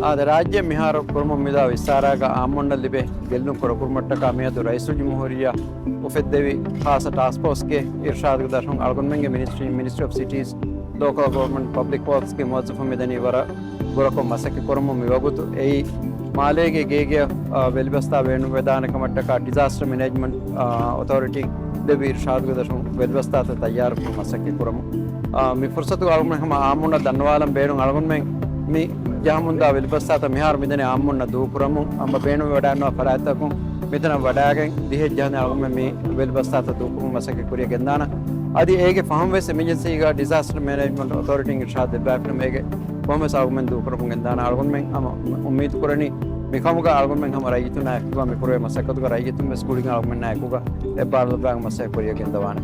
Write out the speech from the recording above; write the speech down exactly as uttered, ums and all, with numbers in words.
އާދެ، ރާއްޖެ މިހާރު ކުރަމުން މިދާ ވިއްސާރާގަ އާއްމުންނަށް ލިބޭ ގެއްލުން ކުރަކުރުމަށްޓަކާ މިއަދު ރައީސުލްޖުމްހޫރިއްޔާ އުފެއްދެވި ޚާއްޞަ ޓާސްކް ފޯސްގެ އިރްޝާދުގެ ދަށުން އަޅުގަނޑުމެންގެ މިނިސްޓްރީ، މިނިސްޓްރީ އޮފް ސިޓީސް، ލޯކަލް ގަވަރންމަންޓް، ޕަބްލިކް ވޯކްސްގެ މުވައްޒަފުން މިދަނީ ވަރަށް ބުރަކޮށް މަސައްކަތް ކުރަމުން މިވަގުތު. އެއީ މާލޭގެ ގޭގެއަށް، އާ، ވެލިބަސްތާ ބޭނުންވެދާނެ ކަމަށްޓަކާ ޑިޒާސްޓަރ މެނޭޖްމަންޓް، އާ، އޮތޯރިޓީ ލެއްވި އިރްޝާދުގެ ދަށުން ވެލިބަސްތާތައް ތައްޔާރުކުރުން މަސައްކަތް ކުރަމުން. އާ، މި ފުރުސަތުގަ އަޅުގަނޑުމެން ހަމަ އާއްމުންނަށް ދަންނަވާލަން ބޭނުން އަޅުގަނޑުމެން މި ޖަހަމުންދާ ވެލިބަސްތާތައް މިހާރު މިދަނީ އާއްމުންނަށް ދޫކުރަމުން، އަނބަ ބޭނުންވެވަޑައިގަންނަވާ ފަރާތްތަކުން މިތަނަށް ވަޑައިގެން ދިހައެއް ޖަހަނީ އަޅުގަނޑުމެން މި ވެލިބަސްތާތައް ދޫކުރުމުން މަސައްކަތް ކުރިޔަށް ގެންދާނަން. އަދި އޭގެ ފަހުން ވެސް އެމަޖެންސީގަ ޑިޒާސްޓަރ މެނޭޖްމަންޓް އޮތޯރިޓީން އިރްޝާދު ދެއްވާފިނަމަ އޭގެ ފަހުން ވެސް އަޅުގަނޑުމެން ދޫކުރަމުން ގެންދާނަން. އަޅުގަނޑުމެން ހަމަ އުއްމީދު ކުރަނީ މިކަމުގަ އަޅުގަނޑުމެން ހަމަ ރައްޔިތުންނާ އެކުގަ މި ކުރެވޭ މަސައްކަތުގަ ރައްޔިތުން ވެސް ގުޅިގެން އަޅުގަނޑުމެންނާ އެކުގަ އެއްބާރުލައްވާގެން މަސައްކަތް ކުރިޔަށް ގެންދަވާނެ.